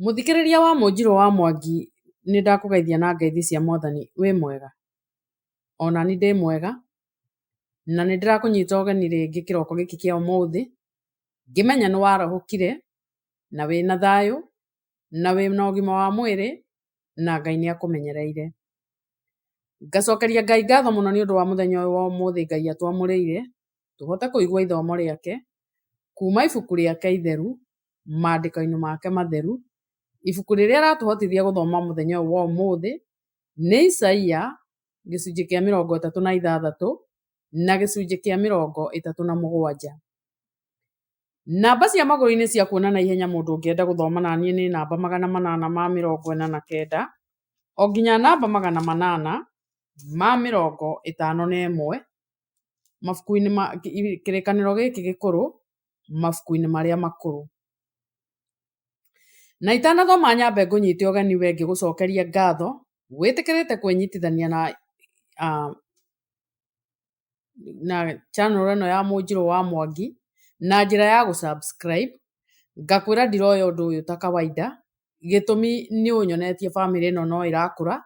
Mũthikĩrĩria wa Mũnjirũ wa Mwangi, nĩ ndakũgeithia na ngeithi cia mwathani, wĩ mwega? Ona ni ndĩ mwega, na nĩ ndĩrakũnyita ũgeni rĩngĩ kĩroko gĩkĩ kĩa ũmũthĩ, ngĩmenya nĩ warahũkire, na wĩna thayũ, na wĩna ũgima wa mwĩrĩ, na Ngai nĩ akũmenyereire. Ngacokeria Ngai ngatho mũno nĩ ũndũ wa mũthenya ũyũ wa ũmũthĩ Ngai atwamũrĩire, tũhote kũigua ithomo rĩake, kuma ibuku rĩake itheru, maandĩko-inĩ make matheru, ibuku rĩrĩa aratũhotithia gũthoma mũthenya ũyũ wa ũmũthĩ, nĩ Isaia gĩcunjĩ kĩa 36 na gĩcunjĩ kĩa 37. Namba cia magũrũ-inĩ cia kuona na ihenya mũndũ ũngĩenda gũthoma naniĩ nĩ namba 849 o nginya namba 851 mabuku-inĩ ma kĩrĩkanĩro gĩkĩ gĩkũrũ, mabuku-inĩ marĩa makũrũ. Na itanathoma nyambe ngũnyite ũgeni we ngĩgũcokeria ngatho wĩtĩkĩrĩte kwĩnyitithania na channel ĩno ya Mũnjirũ wa Mwangi na njĩra ya gũ subscribe. Ngakwĩra ndiroya ũndũ ũyũ ta kawaida, gĩtũmi nĩ ũnyonetie bamĩrĩ ĩno no ĩrakũra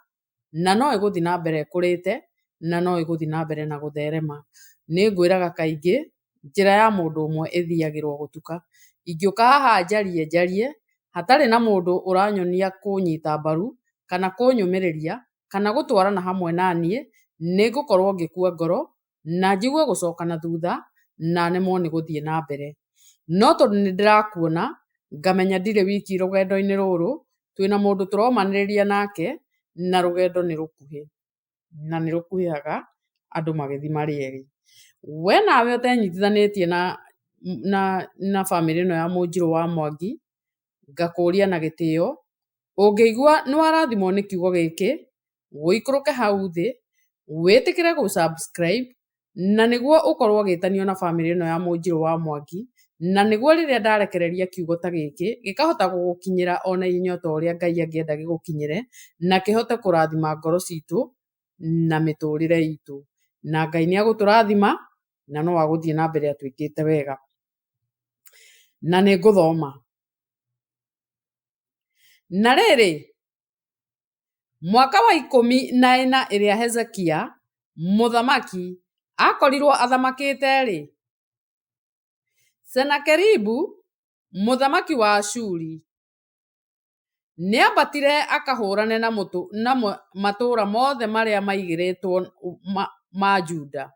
na no ĩgũthiĩ na mbere ĩkũrĩte na no ĩgũthiĩ na mbere na gũtherema. Nĩ ngwĩraga kaingĩ njĩra ya mũndũ ũmwe ĩthiagĩrwo gũtuka. Ingĩũka haha njarie njarie hatarĩ na mũndũ ũranyonia kũnyita mbaru kana kũnyũmĩrĩria kana gũtwarana hamwe na niĩ, nĩ ngũkorwo ngĩkua ngoro na njigue gũcoka na thutha na nemwo nĩ gũthiĩ na mbere. No tondũ nĩ ndĩrakuona ngamenya ndirĩ wiki rũgendo-inĩ rũrũ, twĩna mũndũ tũromanĩrĩria nake na rũgendo nĩ rũkuhĩ, na nĩ rũkuhĩhaga andũ magĩthiĩ marĩ erĩ. We nawe ũtenyitithanĩtie na bamĩrĩ ĩno ya Mũnjirũ wa Mwangi, ngakũria na gĩtĩo, ũngĩigua nĩ warathimwo nĩ kiugo gĩkĩ, ũikũrũke hau thĩ, wĩtĩkĩre gũ subscribe, na nĩguo ũkorwo ũgĩtanio na bamĩrĩ ĩno ya Mũnjirũ wa Mwangi, na nĩguo rĩrĩa ndarekereria kiugo ta gĩkĩ, gĩkahota gũgũkinyĩra ona ihenya o ta ũrĩa Ngai angĩenda gĩgũkinyĩre, na kĩhote kũrathima ngoro citũ na mĩtũrĩre itũ. Na Ngai nĩ agũtũrathima, na no agũthiĩ na mbere atwĩkĩte wega. Na nĩ ngũthoma. Na rĩrĩ, mwaka wa 14 ĩrĩa Hezekia mũthamaki akorirwo athamakĩte-rĩ, Senakeribu mũthamaki wa Ashuri nĩambatire akahũrane na matũũra mothe marĩa mairigĩtwo ma Juda,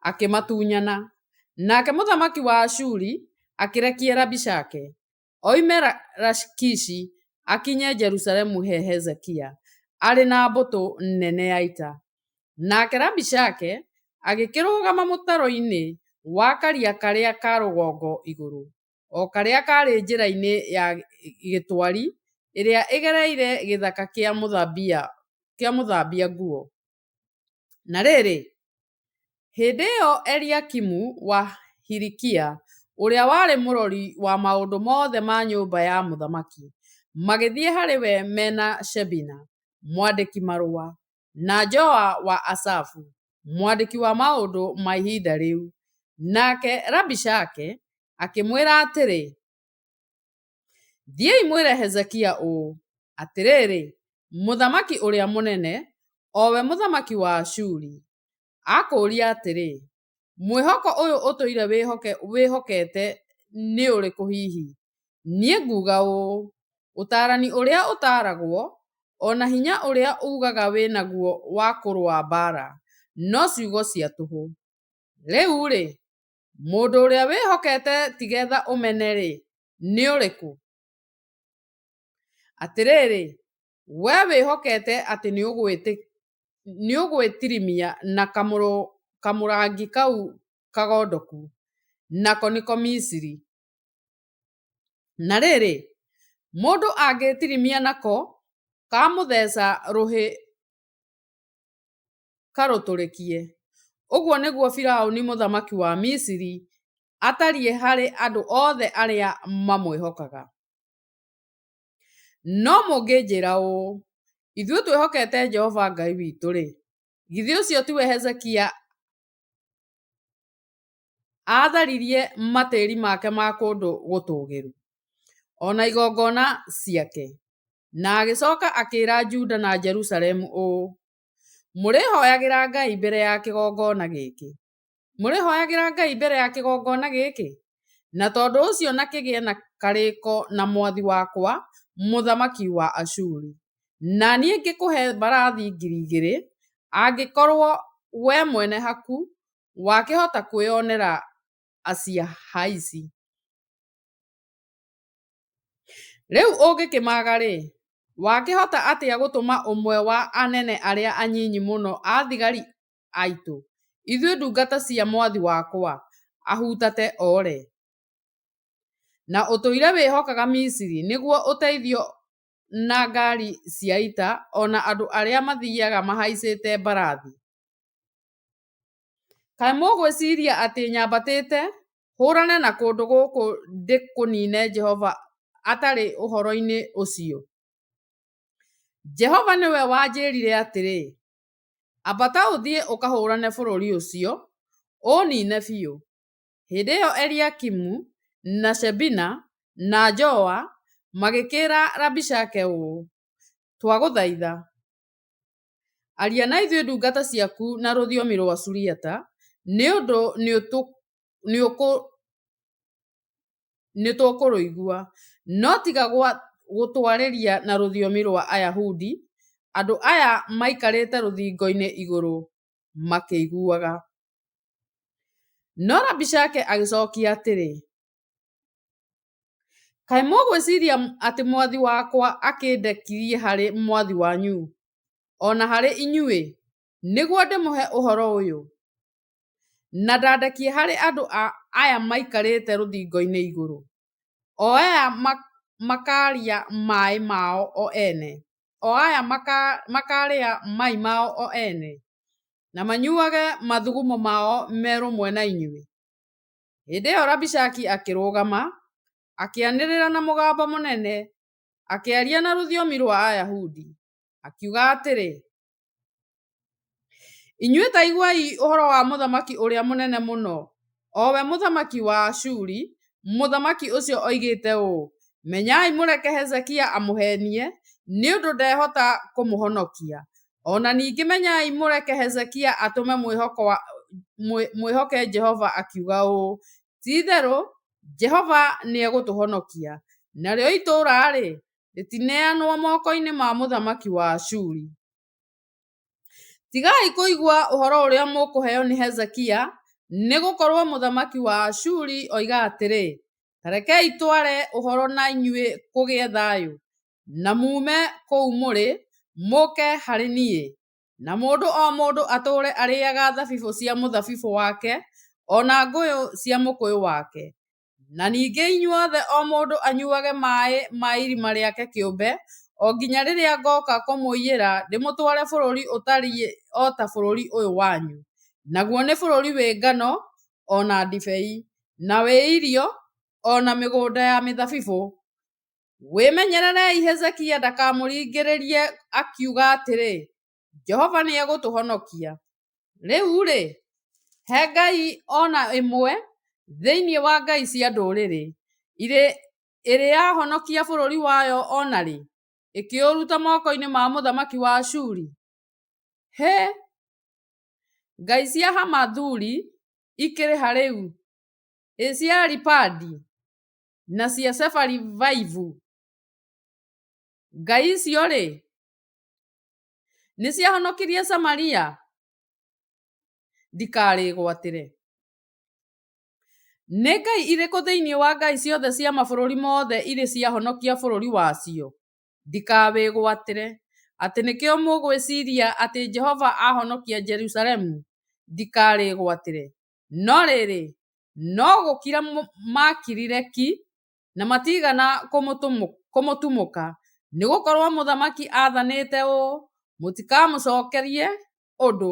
akĩmatunyana. Nake mũthamaki wa Ashuri akĩrekia Rabishake oime Lakishi akinye Jerusalemu he Hezekia, arĩ na mbũtũ nene ya ita. Nake Rabishake agĩkĩrũgama mũtaro-inĩ wa karia karĩa ka rũgongo igũrũ, o karĩa karĩ njĩra-inĩ ya gĩtwari ĩrĩa ĩgereire gĩthaka kĩa mũthambia nguo. Na rĩrĩ, hĩndĩ ĩyo Eliakimu wa Hilikia, ũrĩa warĩ mũrori wa maũndũ mothe ma nyũmba ya mũthamaki, magĩthiĩ harĩ we me na Shebina mwandĩki-marũa, na Joa wa Asafu mwandĩki wa maũndũ ma ihinda rĩu. Nake Rabishake akĩmwĩra atĩrĩ, Thiĩi mwĩre Hezekia ũũ, 'Atĩrĩrĩ, mũthamaki ũrĩa mũnene, o we mũthamaki wa Ashuri, akũũria atĩrĩ, Mwĩhoko ũyũ ũtũire wĩhokete nĩ ũrĩkũ hihi? Niĩ nguuga ũũ, Ũtaarani ũrĩa ũtaaragwo, o na hinya ũrĩa uugaga wĩ naguo wa kũrũa mbaara, no ciugo cia tũhũ. Rĩu-rĩ, mũndũ ũrĩa wĩhokete tigetha ũmene-rĩ, nĩ ũrĩkũ? Atĩrĩrĩ, wee wĩhokete atĩ nĩũgwĩtirimia na kamũrangi kau kagondoku, nako nĩko Misiri. Na rĩrĩ, mũndũ angĩĩtirimia nako, kamũtheca rũhĩ karũtũrĩkie. Ũguo nĩguo Firaũni mũthamaki wa Misiri atariĩ harĩ andũ othe arĩa mamwĩhokaga. No mũngĩnjĩra ũũ, 'Ithuĩ twĩhokete Jehova Ngai witũ-rĩ, githĩ ũcio tiwe Hezekia aatharirie matĩri make ma kũndũ gũtũũgĩru? o na igongona ciake. Na agĩcoka akĩra Juda na Jerusalemu ũũ: "Mũrĩhoyagĩra Ngai mbere ya kĩgongona gĩkĩ. Mũrĩhoyagĩra Ngai mbere ya kĩgongona gĩkĩ? Na tondũ ũcio na kĩgĩe na karĩko na mwathi wakwa, mũthamaki wa Ashuri. Na niĩ ngĩkũhe mbarathi 2,000, angĩkorũo wee mwene haku wakĩhota kwĩonera aciahaici. Rĩu ũngĩkĩmaaga-rĩ, wakĩhota atĩa gũtũma ũmwe wa anene arĩa anyinyi mũno a athigari aitũ, ithuĩ ndungata cia mwathi wakwa, ahutate ore? Na ũtũire wĩhokaga Misiri nĩguo ũteithio na ngari cia ita, o na andũ arĩa mathiaga mahaicĩte mbarathi. Kaĩ mũgwĩciria atĩ nyambatĩte 'hũrane na kũndũ gũkũ ndĩkũnine Jehova atarĩ ũhoro-inĩ ũcio? Jehova nĩwe wanjĩrire atĩrĩ, Ambata ũthiĩ ũkahũrane bũrũri ũcio, ũũnine biũ. Hĩndĩ ĩo Eliakimu, na Shebina, na Joa, magĩkĩĩra Rabishake ũũ: Twagũthaitha, aria na ithuĩ ndungata ciaku na rũthiomi rũa Suriata, nĩ ũndũ nĩtũkũrũigua, no tiga gũtwarĩria na rũthiomi rũa Ayahudi, andũ aya maikarĩte rũthingo-inĩ igũrũ makĩiguaga. No Rabishake agĩcokia atĩrĩ, Kaĩ mũgwĩciria atĩ mwathi wakwa aakĩndekirie harĩ mwathi wanyu, o na harĩ inyuĩ, nĩguo ndĩmũhe ũhoro ũyũ? Na ndandekie harĩ andũ aya maikarĩte rũthingo-inĩ igũrũ, o aya makarĩa mai mao o ene, o aya makarĩa mai mao o ene, na manyuage mathugumo mao me rũmwe na inyuĩ? Hĩndĩ ĩo Rabishake akĩrũgama, akĩanĩrĩra na mũgambo mũnene, akĩaria na rũthiomi rũa Ayahudi, akiuga atĩrĩ: Inyuĩ ta iguai ũhoro wa mũthamaki ũrĩa mũnene mũno, o we mũthamaki wa Ashuri. Mũthamaki ũcio oigĩte ũũ: Menyai mũreke Hezekia amũhenie, nĩ ũndũ ndehota kũmũhonokia. O na ningĩ menyai mũreke Hezekia atũme mwĩhoke Jehova akiuga ũũ: Ti-itherũ Jehova nĩegũtũhonokia, narĩo itũũra-rĩ, rĩtineanwo moko-inĩ ma mũthamaki wa Ashuri. Tigai kũigua ũhoro ũrĩa mũkũheo nĩ Hezekia, nĩ gũkorũo mũthamaki wa Ashuri oiga atĩrĩ: Ta rekei tware ũhoro na inyuĩ kũgĩe thayũ, na muume kũu mũrĩ, mũũke harĩ niĩ, na mũndũ o mũndũ atũũre arĩaga thabibu cia mũthabibu wake, o na ngũyũ cia mũkũyũ wake, na ningĩ inyuothe o mũndũ anyuage maĩ ma irima rĩake kĩũmbe, o nginya rĩrĩa ngoka kũmũiyĩra ndĩmũtware bũrũri ũtariĩ o ta bũrũri ũyũ wanyu, naguo nĩ bũrũri wĩ ngano o na ndibei, na wĩ irio, o na mĩgũnda ya mĩthabibu. Wĩmenyererei Hezekia ndakamũringĩrĩrie akiuga atĩrĩ, 'Jehova nĩegũtũhonokia.' Rĩu-rĩ, he ngai o na ĩmwe thĩinĩ wa ngai cia ndũrĩrĩ ĩrĩ yahonokia bũrũri wayo o na rĩ, ĩkĩũruta moko-inĩ ma mũthamaki wa Ashuri? Hĩ! Ngai cia Hamathuri ikĩrĩ ha rĩu? Ĩ cia Aripadi na cia Sefarivaimu? Ngai icio-rĩ, nĩciahonokirie Samaria ndikarĩgwatĩre? Nĩ ngai irĩkũ thĩinĩ wa ngai ciothe cia mabũrũri mothe irĩ ciahonokia bũrũri wacio ndikawĩgwatĩre, atĩ nĩkĩo mũgwĩciria atĩ Jehova aahonokia Jerusalemu ndikarĩgwatĩre? No rĩrĩ, no gũkira maakirire ki, na matiigana kũmũtumũka, nĩ gũkorũo mũthamaki aathanĩte ũũ: Mũtikamũcokerie ũndũ.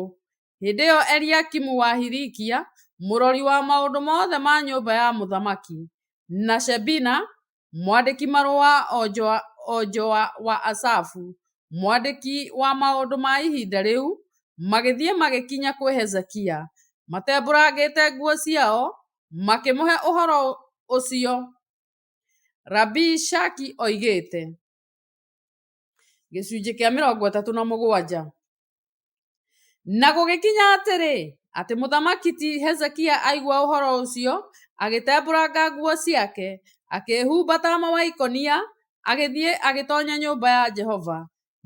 Hĩndĩ ĩo Eliakimu wa Hilikia, mũrori wa maũndũ mothe ma nyũmba ya mũthamaki, na Shebina mwandĩki-marũa, o Joa wa Asafu, mwandĩki wa maũndũ ma ihinda rĩu, magĩthiĩ magĩkinya kwĩ Hezekia, matembũrangĩte nguo ciao, makĩmũhe ũhoro ũcio. Rabishake oigĩte. Gĩcunjĩ kĩa 37. Na gũgĩkinya atĩrĩ, atĩ mũthamaki ti Hezekia aaigua ũhoro ũcio, agĩtembũranga nguo ciake, akĩĩhumba tama wa ikũnia, agĩthiĩ agĩtonya nyũmba ya Jehova.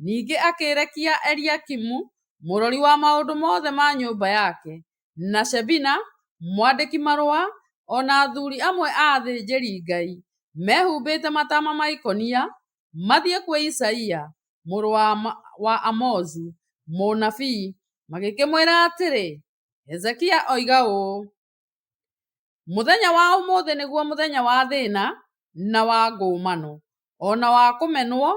Ningĩ akĩrekia Eliakimu, mũrori wa maũndũ mothe ma nyũmba yake, na Shebina mwandĩki-marũa, o na athuri amwe a athĩnjĩri-Ngai, mehumbĩte matama ma ikũnia, mathiĩ kwĩ Isaia, mũrũ wa Amozu, mũnabii, magĩkĩmwĩra atĩrĩ, Hezekia oiga ũũ, Mũthenya wa ũmũthĩ nĩguo mũthenya wa thĩna na wa ngũmano, o na wa kũmenwo,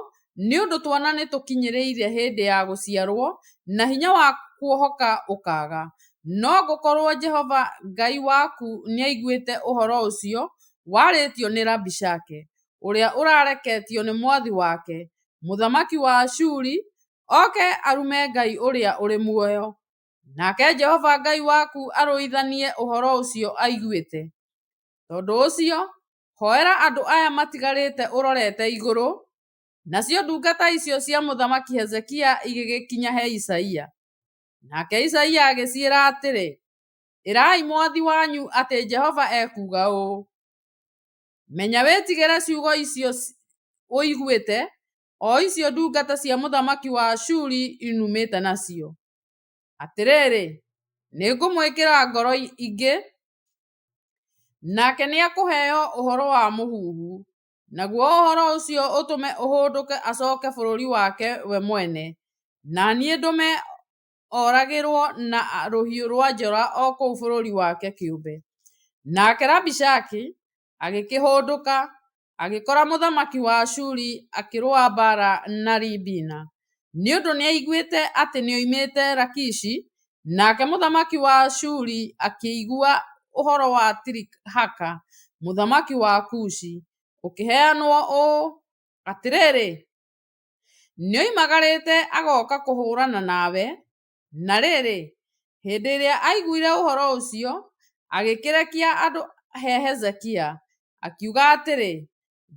nĩ ũndũ twana nĩtũkinyĩrĩire hĩndĩ ya gũciarũo, na hinya wa kuohoka ũkaaga. No gũkorũo Jehova Ngai waku nĩaiguĩte ũhoro ũcio warĩtio nĩ Rabishake, ũrĩa ũrareketio nĩ mwathi wake, mũthamaki wa Ashuri, oke arume Ngai ũrĩa ũrĩ muoyo, nake Jehova Ngai waku arũithanie ũhoro ũcio aiguĩte. Tondũ ũcio, hoera andũ aya matigarĩte ũrorete igũrũ. Nacio ndungata icio cia mũthamaki Hezekia igĩgĩkinya he Isaia. Nake Isaia agĩciĩra atĩrĩ, Ĩrai mwathi wanyu atĩ Jehova ekuuga ũũ, Menya wĩtigĩre ciugo icio ũiguĩte, o icio ndungata cia mũthamaki wa Ashuri inumĩte nacio. Atĩrĩrĩ, nĩngũmwĩkĩra ngoro ĩngĩ, nake nĩekũheo ũhoro wa mũhuhu, naguo ũhoro ũcio ũtũme ahũndũke acoke bũrũri wake we mwene, na niĩ ndũme oragĩrũo na rũhiũ rũa njora o kũu bũrũri wake kĩũmbe. Nake Rabishake agĩkĩhũndũka, agĩkora mũthamaki wa Ashuri akĩrũa mbaara na Libina, nĩ ũndũ nĩaaiguĩte atĩ nĩoimĩte Lakishi. Nake mũthamaki wa Ashuri akĩigua ũhoro wa Tirihaka, mũthamaki wa Kushi, ũkĩheanwo ũũ, Atĩrĩrĩ, nĩoimagarĩte agoka kũhũrana nawe. Na rĩrĩ, hĩndĩ ĩrĩa aaiguire ũhoro ũcio, agĩkĩrekia andũ he Hezekia, akiuga atĩrĩ,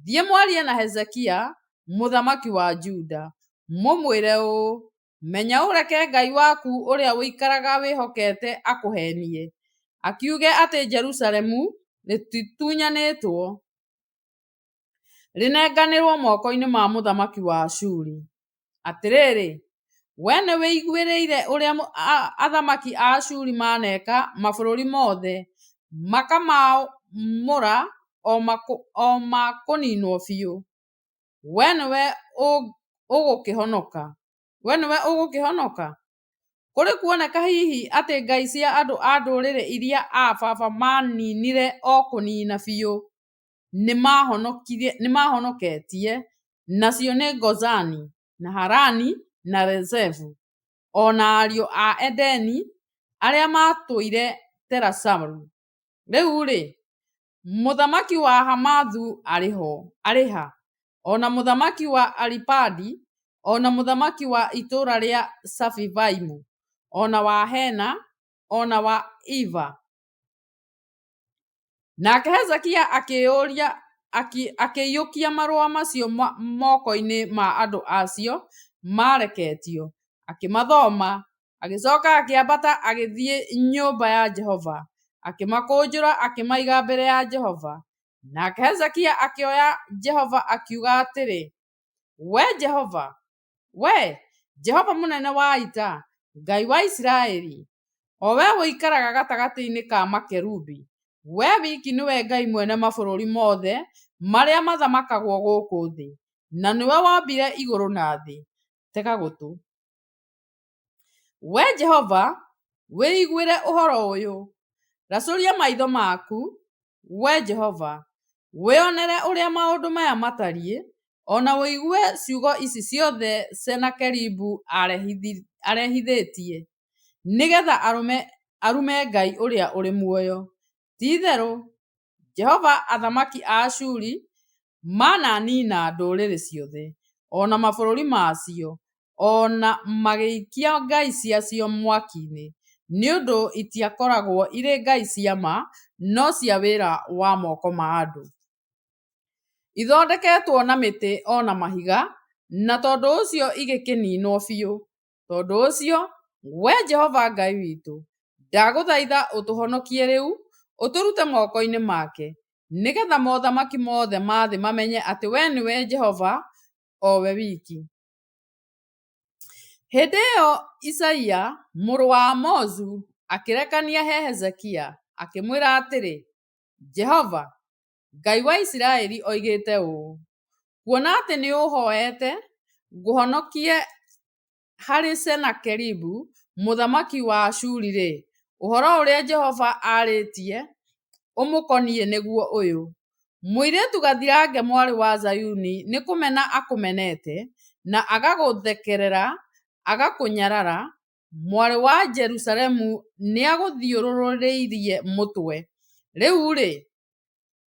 Thiĩ mwarie na Hezekia, mũthamaki wa Juda, mũmwĩre ũũ, Menya ũreke Ngai waku ũrĩa ũikaraga wĩhokete akũhenie, akiuge atĩ Jerusalemu rĩtitunyanĩtwo, rĩnenganĩrũo moko-inĩ ma mũthamaki wa Ashuri. Atĩrĩrĩ, wee nĩwĩiguĩrĩire ũrĩa athamaki a Ashuri maaneka mabũrũri mothe, makamaamũra o ma kũninwo biũ. Wee nĩwe ũgũkĩhonoka? Kũrĩ kuoneka hihi atĩ ngai cia andũ a ndũrĩrĩ iria aa baba maaninire o kũnina biũ nĩmahonoketie, nacio nĩ Gozani, na Harani, na Rezefu, o na ariũ a Edeni arĩa maatũire Telasaru? Rĩu-rĩ, mũthamaki wa Hamathu arĩ ha, o na mũthamaki wa Aripadi, o na mũthamaki wa itũũra rĩa Sefarivaimu, o na wa Hena, o na wa Iva? Nake Hezekia akĩiyũkia marũa macio moko-inĩ ma andũ acio maareketio, akĩmathoma, agĩcoka akĩambata agĩthiĩ nyũmba ya Jehova, akĩmakũnjũra akĩmaiga mbere ya Jehova. Nake Hezekia akĩhoya Jehova akiuga atĩrĩ, Wee Jehova, Wee, Jehova mũnene wa ita, Ngai wa Isiraeli, o wee ũikaraga gatagatĩ-inĩ ka makerubi, wee wiki nĩwe Ngai mwene mabũrũri mothe marĩa mathamakagwo gũkũ thĩ, na nĩwe wombire igũrũ na thĩ. Tega gũtũ, Wee Jehova, wĩiguĩre ũhoro ũyũ; racũria maitho maku, Wee Jehova, wĩonere ũrĩa maũndũ maya matariĩ, o na ũigue ciugo ici ciothe Senakeribu arehithĩtie, nĩgetha arume Ngai ũrĩa ũrĩ muoyo. Ti-itherũ, Jehova athamaki a Ashuri mananiina ndũrĩrĩ ciothe, o na mabũrũri ma cio, o na magĩikia ngai ciacio mwaki-inĩ, nĩ ũndũ itiakoragwo irĩ ngai cia ma, no cia wĩra wa moko ma andũ. Ithondeketwo na mĩtĩ o na mahiga, na tondũ ũcio igĩkĩninwo biũ. Tondũ ũcio, wee Jehova Ngai witũ, ndagũthaitha ũtũhonokie rĩu, ũtũrute moko-inĩ make, nĩ getha mothamaki mothe ma thĩ mamenye atĩ wee nĩwe Jehova, o we wiki. Hĩndĩ ĩyo Isaia mũrũ wa Amozu akĩrekania he Hezekia, akĩmwĩra atĩrĩ, Jehova, Ngai wa Isiraeli oigĩte ũũ: Kuona atĩ nĩũũhoete ngũhonokie harĩ Senakeribu mũthamaki wa Ashuri-rĩ, ũhoro ũrĩa Jehova arĩtie ũmũkoniĩ nĩguo ũyũ: Mũirĩtu gathirange mwarĩ wa Zayuni nĩ kũmena akũmenete, na agagũthekerera, agakũnyarara; mwarĩ wa Jerusalemu nĩagũthiũrũrĩirie mũtwe. Rĩu-rĩ,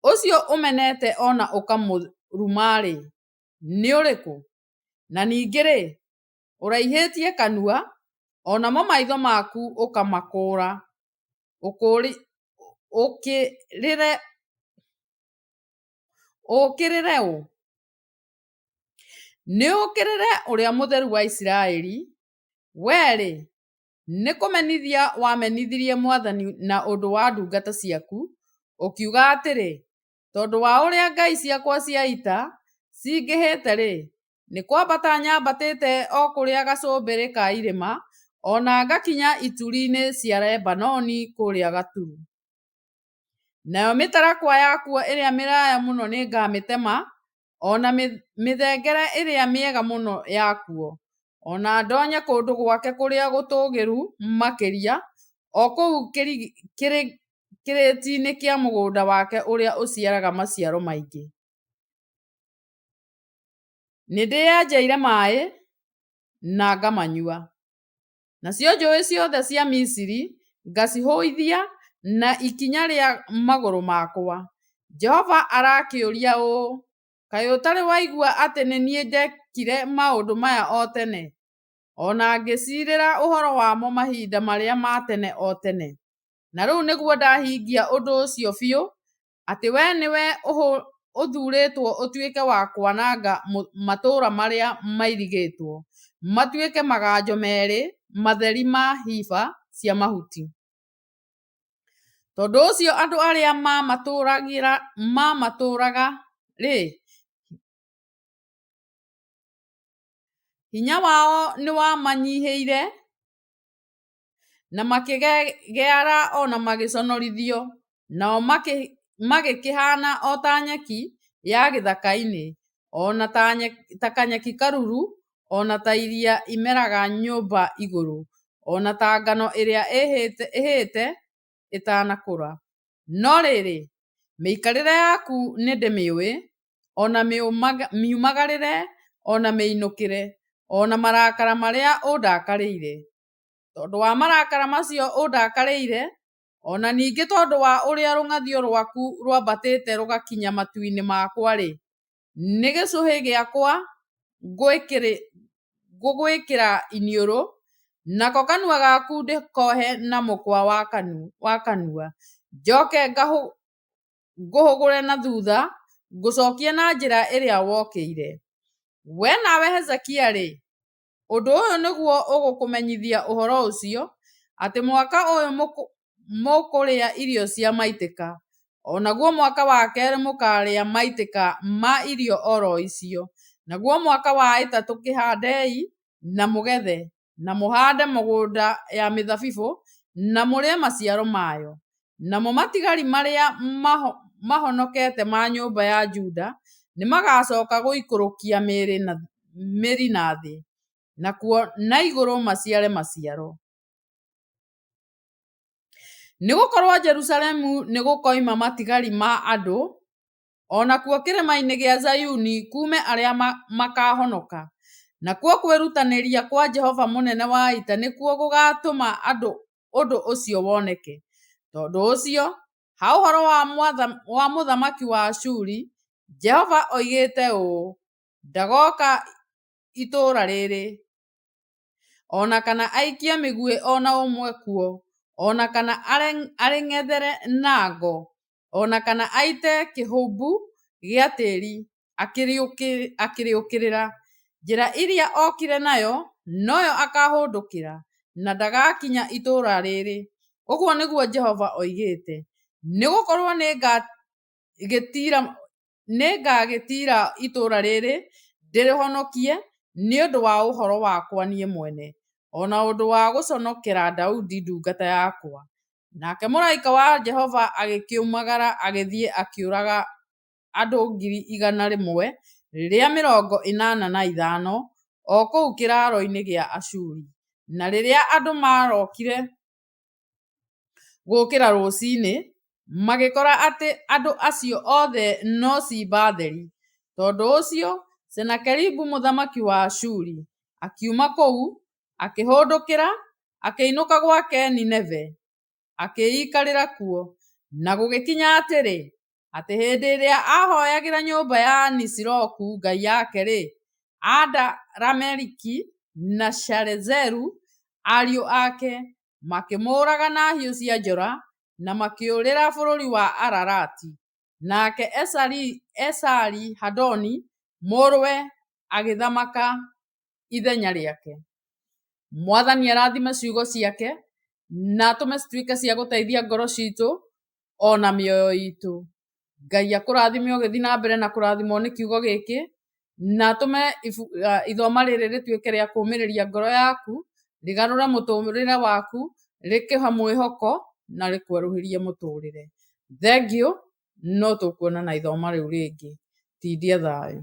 ũcio ũmenete o na ũkamũruma-rĩ, nĩ ũrĩkũ? Na ningĩ-rĩ, ũraihĩtie kanua, o namo maitho maku ũkamakũũra, ũũkĩrĩre ũ? Nĩũũkĩrĩre Ũrĩa Mũtheru wa Isiraeli! Wee-rĩ, nĩ kũmenithia wamenithirie Mwathani na ũndũ wa ndungata ciaku, ũkiuga atĩrĩ, Tondũ wa ũrĩa ngai ciakwa cia ita cingĩhĩte-rĩ, nĩ kwambata nyambatĩte o kũrĩa gacũmbĩrĩ ka irĩma, o na ngakinya ituri-inĩ cia Lebanoni kũrĩa gaturu. Nayo mĩtarakwa yakuo ĩrĩa mĩraya mũno nĩngamĩtema, o na mĩthengere ĩrĩa mĩega mũno yakuo, o na ndonye kũndũ gwake kũrĩa gũtũũgĩru makĩria, o kũu kĩrĩti-inĩ kĩa mũgũnda wake ũrĩa ũciaraga maciaro maingĩ. Nĩndĩyenjeire maaĩ, na ngamanyua, nacio njũũĩ ciothe cia Misiri ngacihũithia na ikinya rĩa magũrũ makwa. Jehova arakĩũria ũũ, Kaĩ ũtarĩ waigua atĩ nĩ niĩ ndekire maũndũ maya o tene, o na ngĩciirĩra ũhoro wamo mahinda marĩa ma tene o tene? Na rĩu nĩguo ndahingia ũndũ ũcio biũ, atĩ wee nĩwe ũthuurĩtwo ũtuĩke wa kwananga matũũra marĩa mairigĩtwo, matuĩke maganjo merĩ matheri ma hĩba cia mahuti. Tondũ ũcio andũ arĩa mamatũũraga-rĩ, hinya wao nĩwamanyihĩire, na makĩgegeara o na magĩconorithio, nao magĩkĩhaana o ta nyeki ya gĩthaka-inĩ, o na ta kanyeki karuru, o na ta iria imeraga nyũmba igũrũ, o na ta ngano ĩrĩa ĩhĩĩte ĩtanakũra. No rĩrĩ, mĩikarĩre yaku nĩndĩmĩũĩ, o na miumagarĩre, o na mĩinũkĩre, o na marakara marĩa ũndakarĩire. Tondũ wa marakara macio ũndakarĩire, o na ningĩ tondũ wa ũrĩa rũng'athio rwaku rwambatĩte rũgakinya matũ-inĩ makwa-rĩ, nĩ gĩcũhĩ gĩakwa ngũgwĩkĩra iniũrũ, nako kanua gaku ndĩkohe na mũkwa wa kanua, njoke ngũhũgũre na thutha, ngũcokie na njĩra ĩrĩa wokĩire. Wee nawe Hezekia-rĩ, ũndũ ũyũ nĩguo ũgũkũmenyithia ũhoro ũcio, atĩ mwaka ũyũ mũkũrĩa irio cia maitĩka, o naguo mwaka wa kerĩ mũkaarĩa maitĩka ma irio o ro icio, naguo mwaka wa ĩtatũ kĩhandei na mũgethe, na mũhande mĩgũnda ya mĩthabibũ, na mũrĩe maciaro mayo. Namo matigari marĩa mahonokete ma nyũmba ya Juda nĩmagacoka gũikũrũkia mĩri na thĩ, nakuo na igũrũ maciare maciaro. Nĩ gũkorũo Jerusalemu nĩgũkoima matigari ma andũ, o nakuo kĩrĩma-inĩ gĩa Zayuni kuume arĩa makahonoka, nakuo kwĩrutanĩria kwa Jehova Mũnene wa Ita nĩkuo gũgaatũma ũndũ ũcio woneke. Tondũ ũcio, ha ũhoro wa mũthamaki wa Ashuri, Jehova oigĩte ũũ: Ndagooka itũũra rĩrĩ, o na kana aikie mĩguĩ o na ĩmwe kuo, o na kana arĩng'ethere na ngo, o na kana aite kĩhumbu. gĩa tĩri akĩrĩũkĩrĩra. Njĩra ĩrĩa okire nayo, noyo akahũndũkĩra, na ndagakinya itũũra rĩrĩ, ũguo nĩguo Jehova oigĩte. Nĩ gũkorũo nĩngagĩtiira itũũra rĩrĩ ndĩrĩhonokie nĩ ũndũ wa ũhoro wakwa niĩ mwene, o na ũndũ wa gũconokera Daudi ndungata yakwa. Nake mũraika wa Jehova agĩkiumagara agĩthiĩ akĩũraga andũ 185,000 o kũu kĩraaro-inĩ gĩa Ashuri. Na rĩrĩa andũ maarokire gũũkĩra rũcinĩ, magĩkora atĩ andũ acio othe no ciimba theri. Tondũ ũcio Senakeribu mũthamaki wa Ashuri akiuma kũu, akĩĩhũndũkĩra, akĩinũka gwake Nineve, akĩĩikarĩra kuo. Na gũgĩkinya atĩrĩ, atĩ hĩndĩ ĩrĩa aahoyagĩra nyũmba ya Nisiroku ngai yake-rĩ, Adarameleki na Sharezeru, ariũ ake, makĩmũũraga na hiũ cia njora, na makĩũrĩra bũrũri wa Ararati. Nake Esari-Hadoni mũrũwe agĩthamaka ithenya rĩake. Mwathani arathime ciugo ciake na atũme cituĩke cia gũteithia ngoro citũ ona mĩoyo itũ. Ngai akũrathime ũgĩthiĩ na mbere na kũrathimwo nĩ kiugo gĩkĩ, na atũme ithoma rĩrĩ rĩtuĩke rĩa kũũmĩrĩria ngoro yaku, rĩgarũre mũtũrĩre waku, rĩkũhe mwĩhoko na rĩkwerũhĩrie mũtũrĩre. Thengiũ, no tũkuonana ithoma rĩu rĩngĩ. Tindia thayũ.